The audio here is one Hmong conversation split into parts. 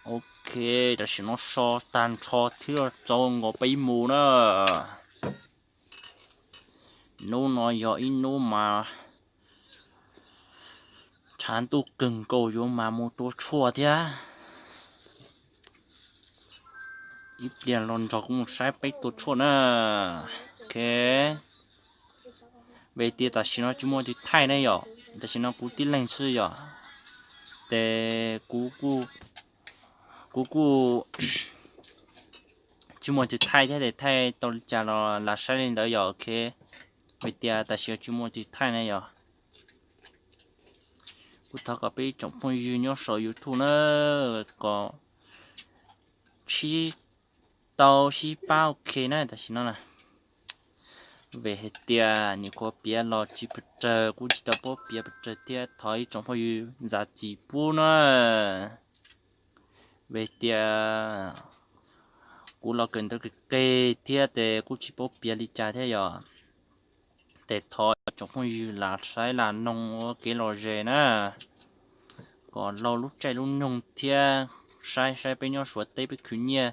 Ok, tam sim no so tag nrho thiab tso nkaus peb mus na. Hnub no yog ib hnub mas tshav ntuj kawg nkaus, yuav mas mus tua tshuaj thiab. Ib pliag los nrog kuv mus saib peb tua tshuaj na. Ok, vim tias tam sim no tsis muaj tus thaij ne yom, tam sim no kuv tib leeg xwb yom. Ces kuv kuj, kuv kuj tsis muaj tus thaij thiab, ces thaij tau li cas los lam saib li ntawd yom. Ok, vim tias tam sim no tsis muaj tus thaij ne yom. Kuv thov kom peb tsoom phooj ywg nyob saum YouTube na, kom sib tau sib pab ok na tam sim no na. Vim hais tias nim kuv piav los tsis pes tsawg, kuj tsis tau paub piav pes tsawg thiab, thov ib tsoom phooj ywg zam txim pub na. Vim tias kuv los kawm ntawv qis qis thiab ces kuj tsis paub piav li cas thiab yom. Ces thov tsoom phooj ywg lam saib lam noog ua kev lom zem na, kom laug lub caij lub nyoog thiab saib saib peb nyob Suav teb peb khwv nyiaj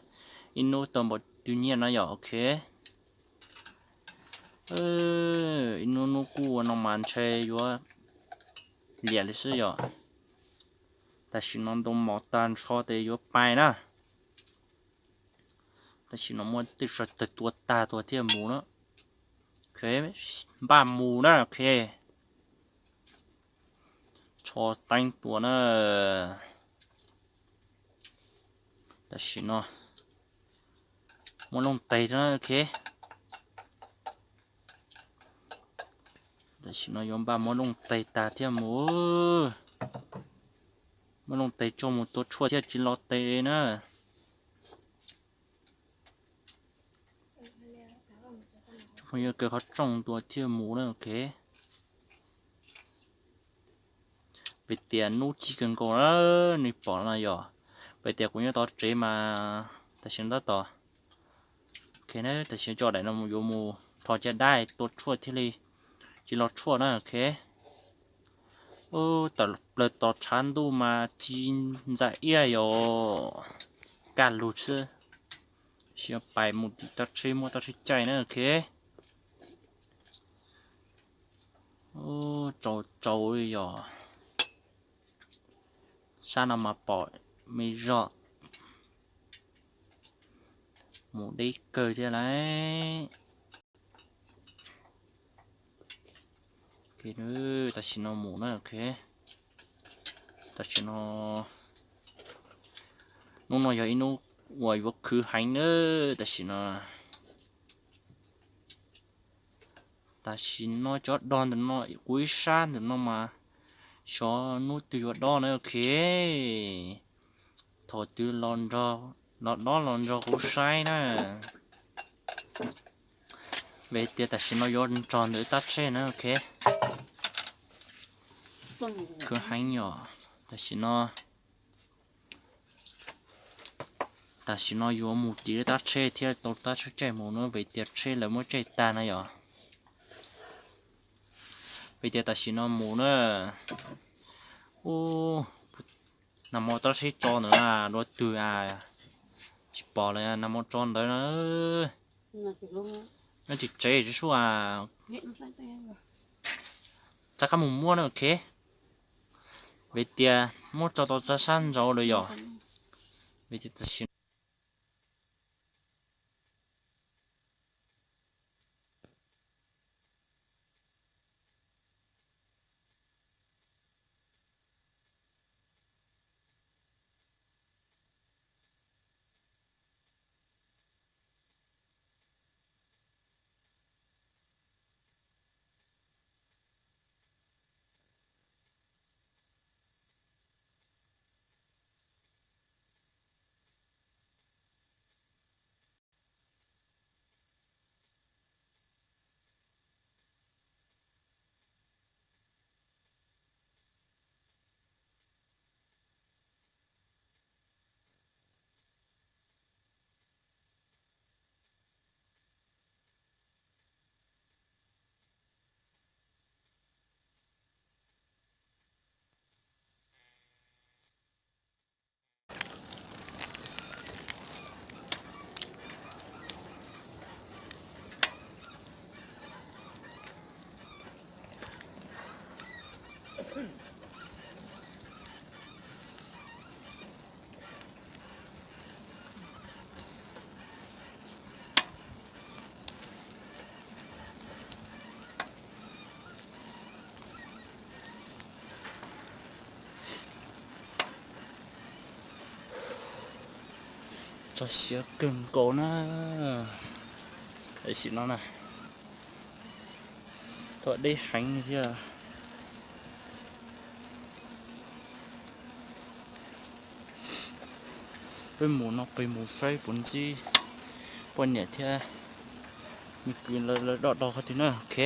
ib hnub tau npaum twg nyiaj no yom. Ok, ib hnub hnub kuj ua no mas ntshe yuav liam li xwb yom. Tam sim no ntoo mos tag nrho ces yuav pais na. Tam sim no muab tej sawv daws tua tag tuaj thiaj mus na. Ok, npaj mus na. Ok, tso teeb tua na. Tam sim no muab looj tes na. Ok, tam sim no yuav npaj muab looj tes tag thiaj mus. Muab looj tes tso mus tua tshuaj thiaj tsis lo tes na. Tsoom phooj ywg, kaw qhov rooj tua thiaj mus na. Ok, vim tias hnub cig kawg nkaus na, nej pom no yom. Vim tias kuv nyob tom tsev mas tam sim no tab tom, ok, tam sim no tso daim no yuav mus rho caj dab tua tshuaj thiaj li tsis lo tshuaj na. Ok, tawm plaws tos tshav ntuj mas tsis ntxaim iab yom, kaj lug xwb. Sim pais mus tim toj tsheb muab toj tsheb caij na. Ok, tsaus tsaus li yom. Sab no mas pom me zog mus deb kawg thiab lauj. Tam sim no mus na. Ok, tam sim no, hnub no yog ib hnub uas yuav khwv heev na. Tam sim no, tam sim no cov dog ntawm no kuv ib sab ntawm no mas xyov hnub twg yuav dob na. Ok, thaum twg los nrog, los dob los nrog kuv saib na. Vim tias tam sim no yuav nrog ntawm tab tsheb na. Ok, khwv heev yom. Tam sim no, tam sim no yuav mus tim tab tsheb thiab tau tab tsheb caij mus na, vim tias tsheb lawv muab caij tag na yom. Vim tias tam sim no mus na, ub, nag hmo tab tsheb tso ntawd na, dua twg a, tsis pom lawm, nag hmo tso ntawd na. Nyob tim tsev tsis sub a, rov qab mus muab na. Ok, vim tias muab tso tau tsa sab nraud lawm yom. Vim tias tam sim Siav kawg nkaus na. Tam sim no na, tuaj deb heev li thiab. Peb mus no peb mus saib puas ntsib poj niam thiab me kwv lawv doj do qhov twg na, ok.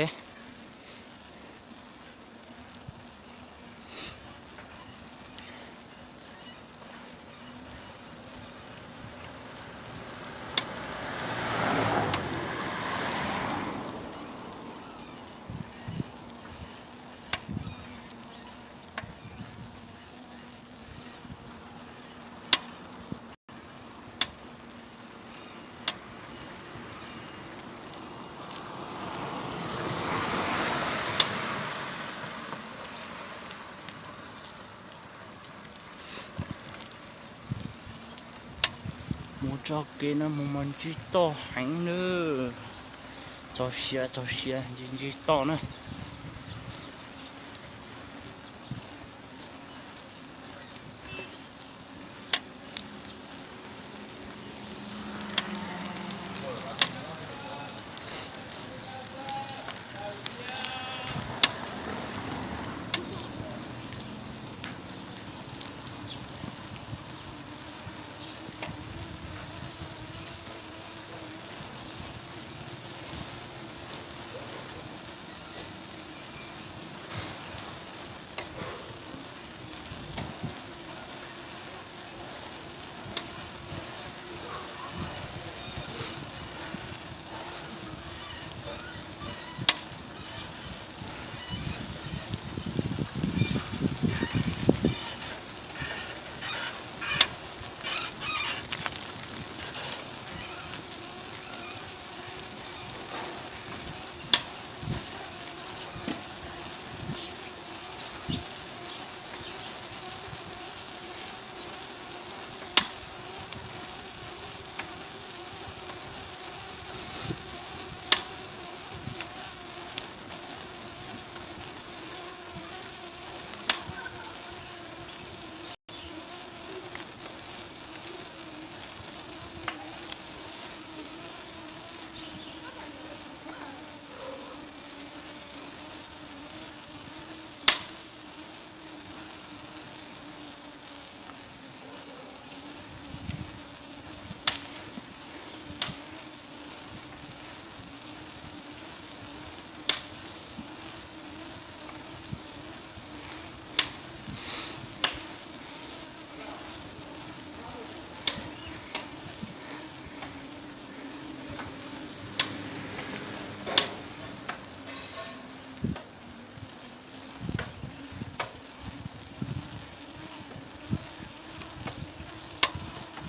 Mus txoj kev no mus mas ntsig toj heev na. Txaus siav txaus siav ntsig ntsig toj na.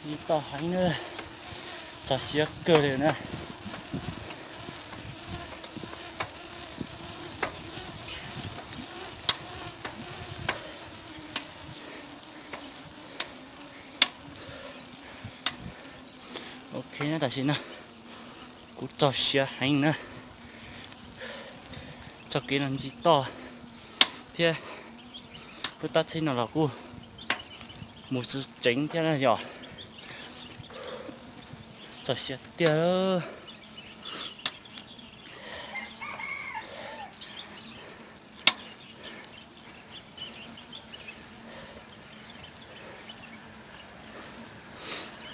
Ib toj heev na, txog siab kawg li na. Ok na, tam sim no kuv txog siav heev na, txoj kev no ntsis toj thiab lub tab txhib no los kuj mus tsis tseev thiab na yom. Txog siav tiag.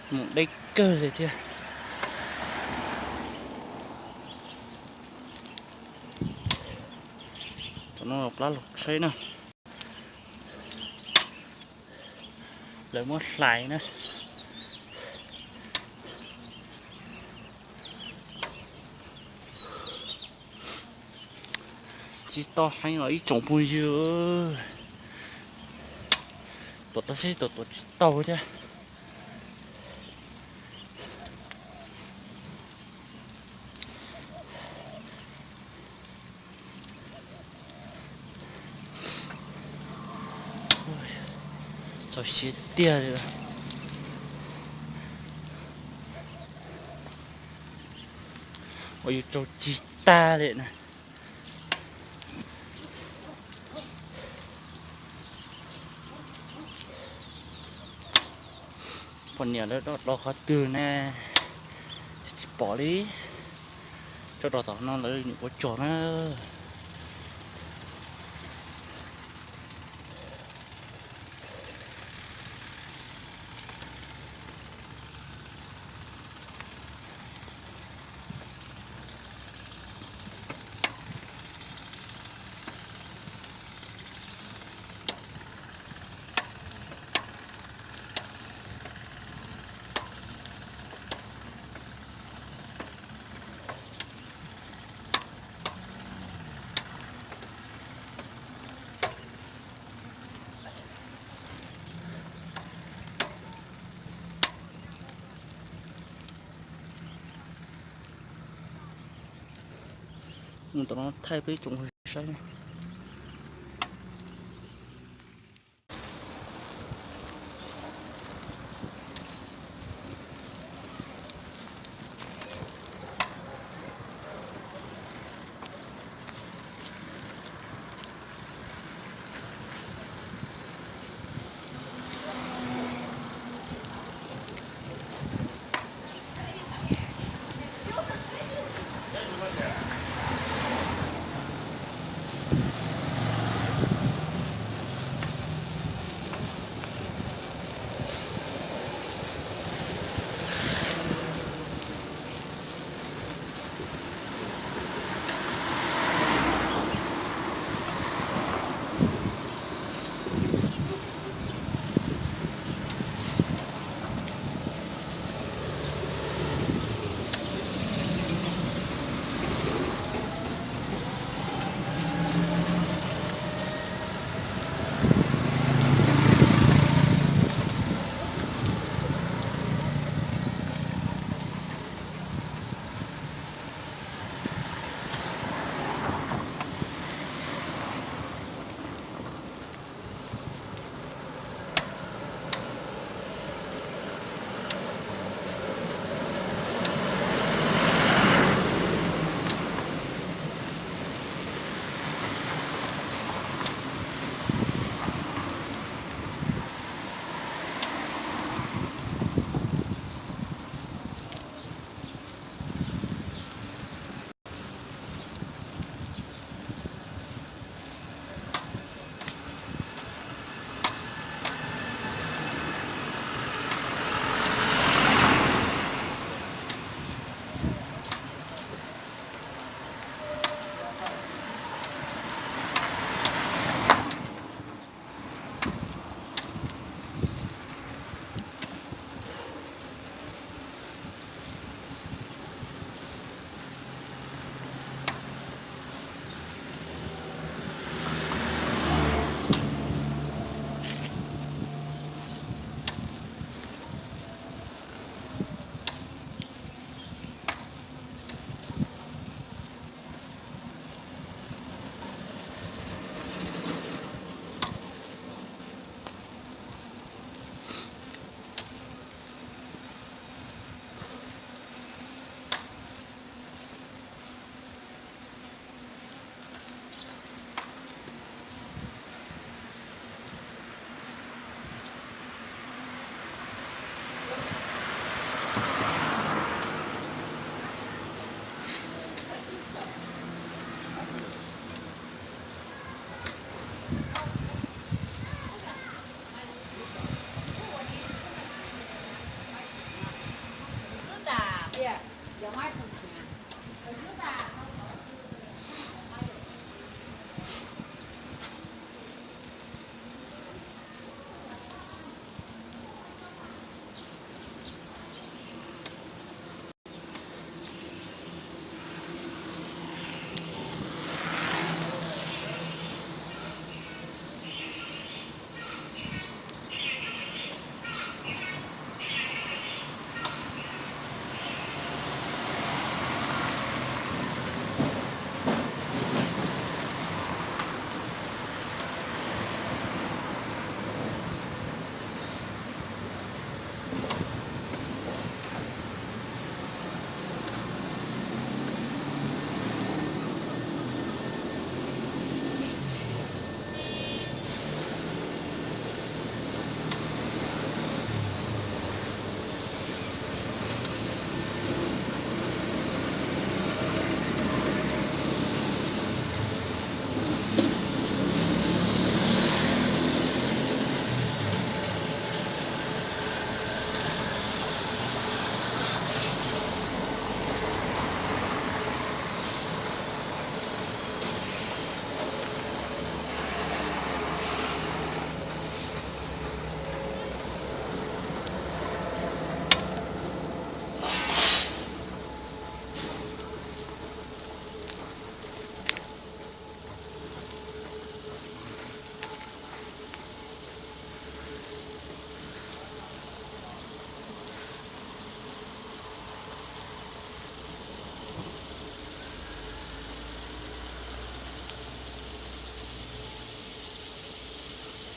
Mus deb kawg li thiab. Tam no plab los tsheb na, lawv muab hlais na. Tsis tau heev os ib tsoom phooj ywg. Tuam tab sis tuam tuam tsis tau thiab. Txog siav tiag li. Ua yus raug cig tag li na. Poj niam lawv do qhov twg ne, tsis pom li. Tso rau tom no lawv nim ua tsog na. Mus tom no thaij peb tsoom saib ne.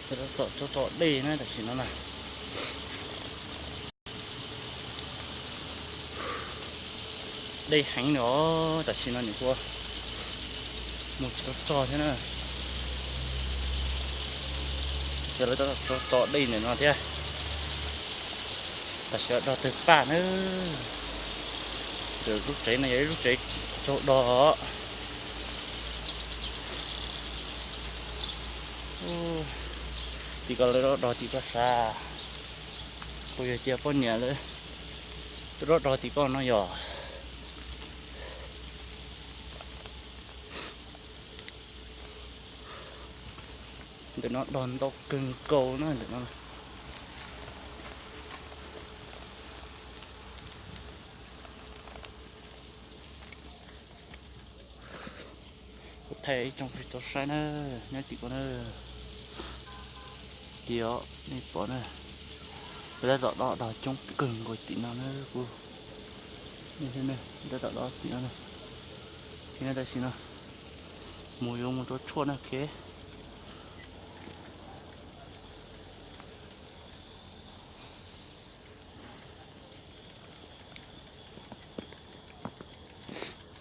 Tso tso dej na tam sim no na. Dej heev no, tam sim no nws kuj mus tsis tau tso thiab na. Ces lawv tso tso dej ntawm no thiab. Tam sim no dog tawg paj na. Lub tsev no yog ib lub tsev raug dog. Tim ko lawv rov dog tim ko sav. Kuv yog cia poj niam lawv rov dog tim ko no yog. Ntawm no dog ntau kawg nkaus na ntawm no. Kuv thaij ib tsoom phooj ywg tau saib na, nyob tim ko na. Tim os nej pom na, lawv tab tom dob dog coob kawg nkaus tim no na kuv. Lawv tab tom dob tim no na. Tam sim no mus yuav mus rau tshuaj na, ok.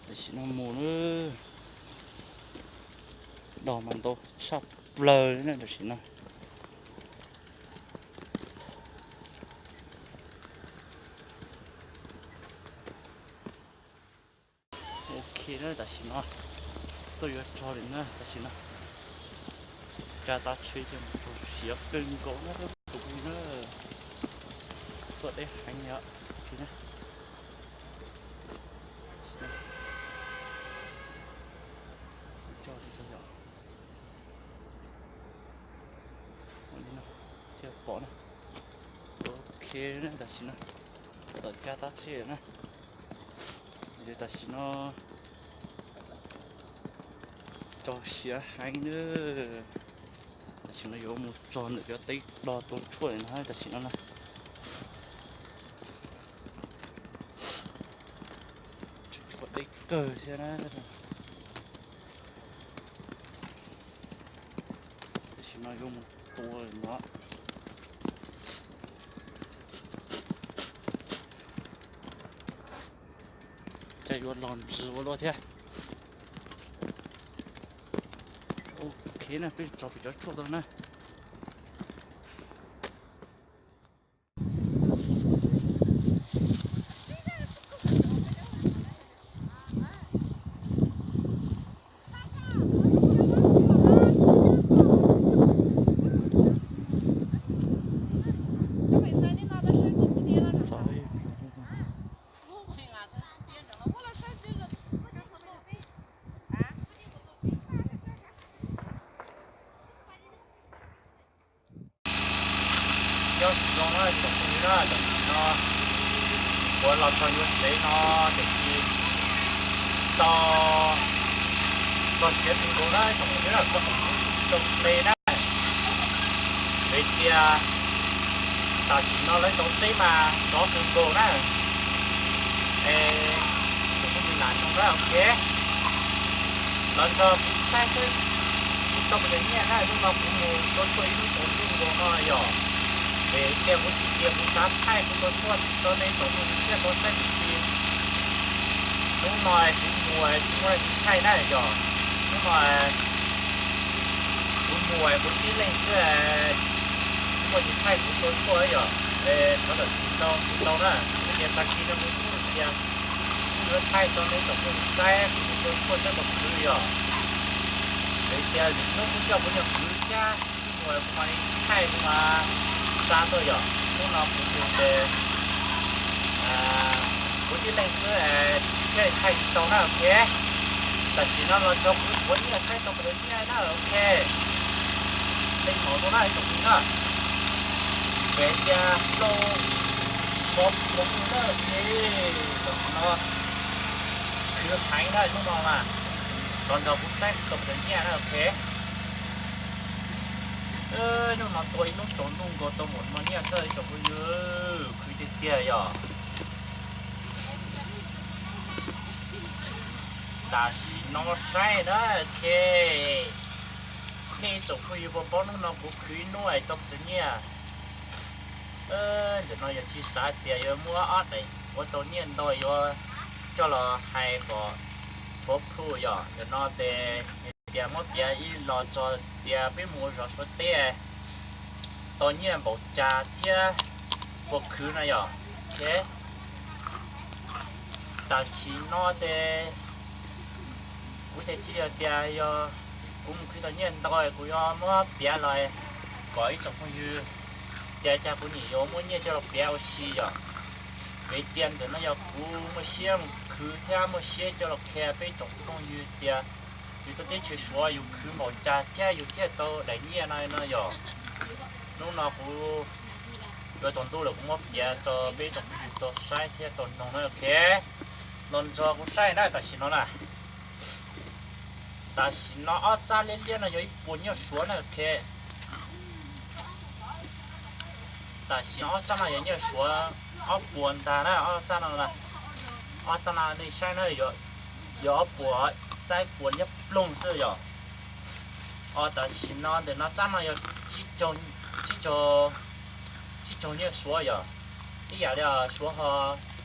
Tam sim no mus na, dog mas ntau tshaj plaws li na tam sim no. Ok na, tam sim no tuaj yuav tsog lawm na, tam sim no caj tag tsheb ces mus rau siav kawg nkaus na tus phooj ywg na. Tuaj deb heev yom. Thiaj pom na. Ok na, tam sim no tom caj tag tsheb na. Tam sim no tso siav heev na. Tam sim no yuav mus txog ntawm cov teb dog tau tshuaj no tam sim no na. Tshuaj deb kawg thiab na. Tam sim no yuav mus tua no. Cas yuav los ntsws ua luaj thiab. Ok na, peb tso pem cov tshuaj tau na. Nyob zoo na tsoom phooj ywg na, tam sim no kuv los txog yuav tsev no, tiam sis tso, tso siav kawg nkaus na tsoom phooj ywg na, kuv kuj tsis tau ple na. Vim tias tam sim no lawv ntaus teb mas nrov kawg nkaus na. Es kuv kuj tsis lam nroo na, ok. Los nrog kuv saib seb kuv tau puas yog nyiaj na, hnub no kuv mus tua tshuaj ib hnub tsaus ntuj nkaus no yom. Vim tias kuv xav tias kuv xav thaij kuv tua tshuaj rau nej tsoom phooj ywg thiaj tau saib, tiam sis hnub no kuv mus tsis muaj leej twg thaij na yom. Hnub no kuv mus kuv tib leeg xwb, tsis muaj leej twg thaij kuv tua tshuaj yom. Thov zam txim ntau tsis tau na, vim tias tag kis no kuv kuj tias kuv yuav thaij rau nej tsoom phooj ywg saib kuv tua tshuaj saib puas khwv yom. Vim tias lwm hnub kuv coj kuv nyuag kwv thiab kuv mus kuv mam li thaij kuv mam xa tuaj yom. Hnub no kuv mus ces kuv tib leeg xwb, thiaj li thaij tsis tau na, ok. Tam sim no los tso kuv tua nyiaj saib tau puas tau nyiaj na, ok. Tej mov no na ib tsoom phooj ywg na, vim tias lauj, mov mov mus na, ok. Tam sim no khwv heev na, hnub no mas los nrog kuv saib tau puas tau nyiaj na, ok. Hnub no tua ib hnub tsaus ntuj nkaus tau muaj no nyiaj xwb ib tsoom phooj ywg, khwv tiag tiag yom. Tam sim no saib na, ok. Ib tsoom phooj ywg puas paub hnub no kuv khwv ib hnub es tau txog nyiaj. Ntawm no yog tsis xav tias yuav muab ob daim ua tau nyiaj ntau yuav coj los hais kom tshuav plhu yom. Ntawm no ces tias muab piav ib los txog tias peb mus ua zog Suav teb tau nyiaj npaum cas thiab puas khwv no yom. Tam sim no ces kuv ces tsis yog tias yog kuv mus khwv tau nyiaj ntau kuv yuav muab piav los kom ib tsoom phooj ywg tias cas kuv nim yuav muaj nyiaj coj los piav ua si yom. Vim tias ntawm no yog kuv muaj siab mus khwv thiab muaj siab coj los qhia peb tsoom phooj ywg tias yus tuaj teb chaws Suav yus khwv npaum cas thiab yus thiaj tau daim nyiaj no no yom. Hnub no kuv yuav tsaus ntuj lawm kuv muab piav rau peb tsoom phooj ywg tau saib thiab tau noog na, ok. Los nrog kuv saib na tam sim no na. Tam sim no ob txab liab liab no yog ib puas nyiaj Suav na, ok. Tam sim no ob txab no yog nyiaj Suav ob puas ntag na, ob txab no, ob txab no nej saib na, yog ob puas, txab ib puas liab ploog xwb yom. Os, tam sim no ntawm no txab no yog tsib caug nyiaj Suav yom, ib yam li Suav ho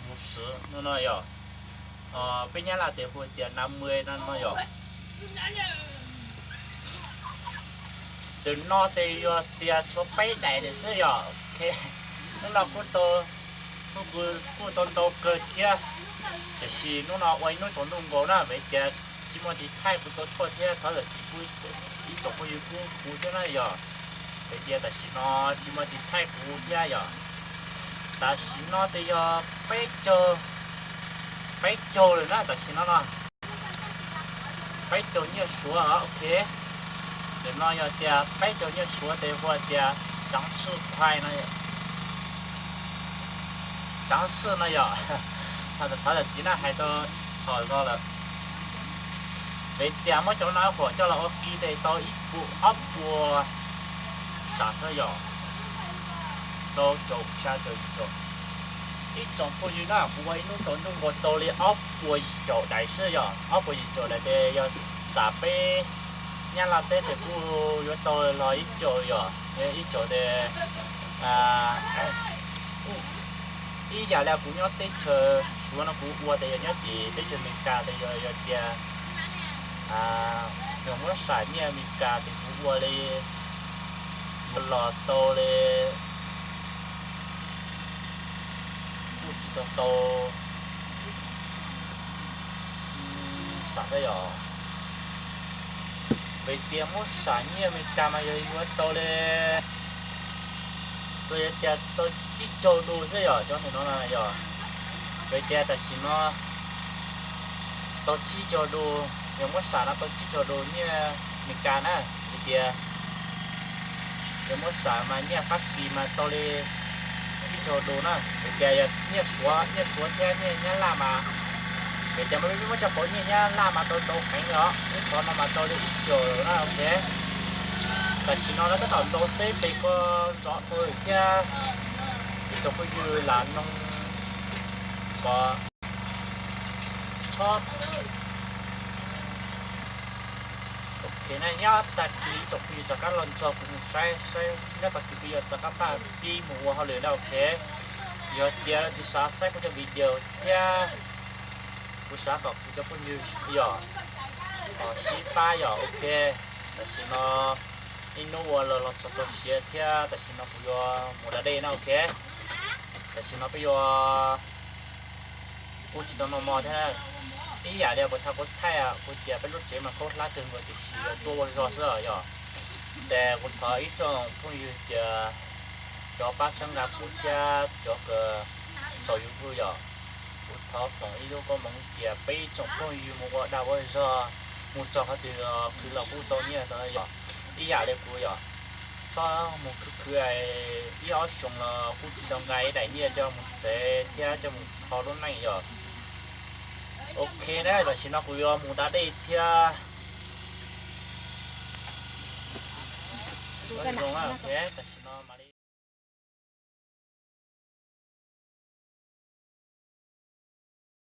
mus swv no no yom. Peb Nyab Laj tes hu tias nav mwe no no yom. Ntawm no ces yog tias tshuav peb daim lawm xwb yom. Hnub no kuj tau ntau kawg thiab, tiam sis hnub no ua ib hnub tsaus ntuj nkaus na, vim tias tsis muaj tiv thaij kuv tau tshuaj thiab thov zam txim ib tsoom phooj ywg kuj kuv thiab na yom. Vim tias tam sim no tsis muaj tiv thaij kuv thiab yom. Tam sim no ces yog peb caug, peb caug lawm na tam sim no no. Peb caug nyiaj Suav, ok. Ntawm no yog tias peb caug nyiaj Suav ces hu tias xaav swj thais no, xaav swj no yom. Thov zam txim na hais tau txhaum zog lawm. Vim tias muab cov no hom coj los ua ke ces tau ib puas, ob puas tsam xwb yom. Rau caum xya caum yim caum. Ib tsoom phooj ywg na, kuv ua ib hnub tsaus ntuj nkaus tau li ob puas yim caum daim xwb yom. Ob puas yim caum daim ces yog xam peb Nyab Laj teb ces kuj yuav tau los ib caum yom, ib caum ces ib yam li kuv nyob teb chaws Suav no kuv ua ces yog nyob tim teb chaws Amelikas ces yog tias yog muab sam nyiaj Amelikas ces kuv ua li yuav los tau li kuj tsis tau tau xam yom. Vim tias muab sam nyiaj Amelikas mas yog yuav tau li, tsuas yog tias tau tsib caug du xwb yom, cov ntawm no na yom. Vim tias tam sim no tau tsib caug du, yog muab sam no tau tsib caug du nyiaj Amelikas na, vim tias yog muab sam mas nyiaj Fab Kis mas tau li tsib caug du na, vim tias yog nyiaj Suav, nyiaj Suav thiab nyiaj Nyab Laj mas, vim tias mas peb muab coj pauv nyiaj Nyab Laj mas tau tau heev os, ib qhov no mas tau li ib caug na, ok. Tam sim no lawv tab tom ntaus teb pem ko ntxov dhau lawm thiab, ib tsoom phooj ywg lam noog kom txhob, ok na, nyob tag kis ib tsoom phooj ywg rov qab los nrog kuv mus saib, saib nyob tag kis kuv yuav rov qab pab pib mus ua hauj lwm na, ok. Yog tias tsis xav saib kuv cov video thiab, kuv xav kom kuv cov phooj ywg yom, kom sib pab yom, ok. Tam sim no ib hnub ua los los txog txog siav thiab, tam sim no kuv yuav mus da dej na, ok. Tam sim no peb yuav kuj tsis tau noj mov thiab. Ib yam li kuv thaij, kuv thaij kuv tias peb lub tsev mas khaub hlab kawg nkaus tiam sis yuav tuaj ua zog xwb yom. Ces kuv thov ib tsoom phooj ywg tias cov pab txhawb nqa kuv thiab cov kws saum YouTube yom, kuv thov foom ib lub koob hmoov tias peb ib tsoom phooj ywg mus ua dag ua zog, mus txog qhov twg khwv los kuj tau nyiaj yom. Ib yam li kuv yom, txhob mus khwv khwv ib ob xyoos los kuj tsis tau nqa ib daim nyiaj coj mus tsev thiab coj mus kho lub neej yom. Ok na, tam sim no kuv yuav mus da dej thiab. Tam sim no